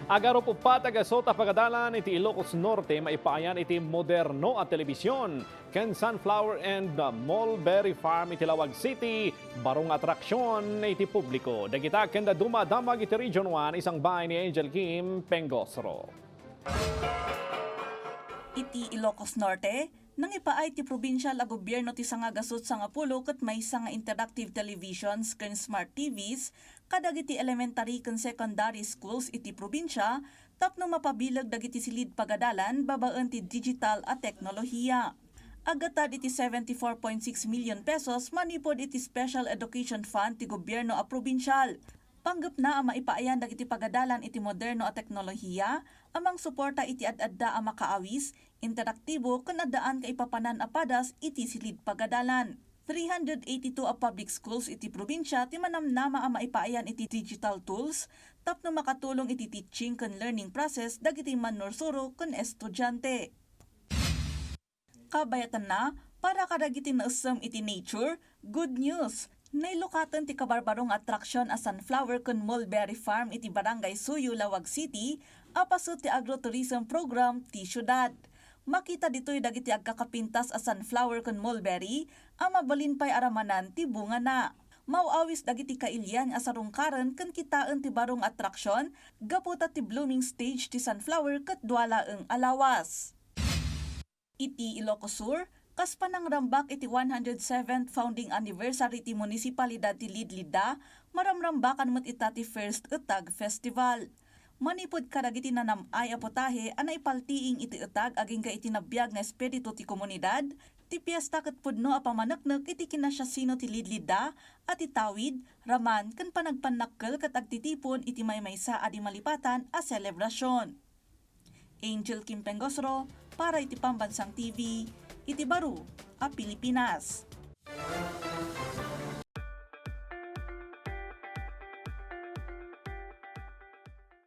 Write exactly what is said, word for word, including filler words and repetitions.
Agarup-uppat a gasut a pagadalan iti Ilocos Norte maipaayan iti moderno a telebisyon ken sunflower and mulberry farm iti Laoag City, baro nga atraksyon iti publiko. Dagita ken dadduma a damag iti Region one, isangbay ni Angel Kim Pengosro. Iti Ilocos Norte, nangipaay ti probinsial a gobierno ti sangagasut sangapulo ket maysa nga interactive televisions ken smart T Vs kadagiti elementary ken secondary schools iti probinsia tapno mapabileg dagiti silid pagadalan babaen ti digital a teknolohiya. Aggatad iti seventy-four point six million pesos manipud iti Special Education Fund ti gobierno a probinsial. Panggepna a maipaayan dagiti pagadalan iti moderno a teknolohiya a mangsuporta iti ad-adda a makaawis, interaktibo ken addaan kaipapanan a padas iti silid pagadalan. Three hundred eighty-two a public schools iti probinsia ti manamnama a maipaayan iti digital tools tapno makatulong iti teaching ken learning process dagiti mannursuro ken estudiante. Kabayatanna, para kadagiti naessem iti nature, good news! Nailukaten ti kabarbaro nga atraksyon a sunflower ken mulberry farm iti Barangay Suyu, Laoag City, a paset ti agrotourism program ti siudad. Makita ditoy dagiti agkakapintas a sunflower ken mulberry a mabalin pay a ramanan ti bungana. Maw-awis dagiti kailian a sarungkaren ken kitaen ti baro nga atraksyon gapu ta ti blooming stage ti sunflower ket dua laeng a lawas. Iti Ilocos Sur, kas panangrambak iti one hundred seventh founding anniversary ti munisipalidad ti Lidlidda, maramrambakan met ita ti First Etag Festival. Manipud kadagiti nanam-ay a putahe a naipaltiing iti etag agingga iti nabiag nga espiritu ti komunidad, ti piesta ket pudno a pamaneknek iti kinasiasino ti Lidlidda a ti tawid, raman, ken panagpannakkel ket agtitipon iti maymaysa a di malipatan a selebrasyon. Angel Kim Pengosro para iti Pambansang T V, iti baro a Pilipinas.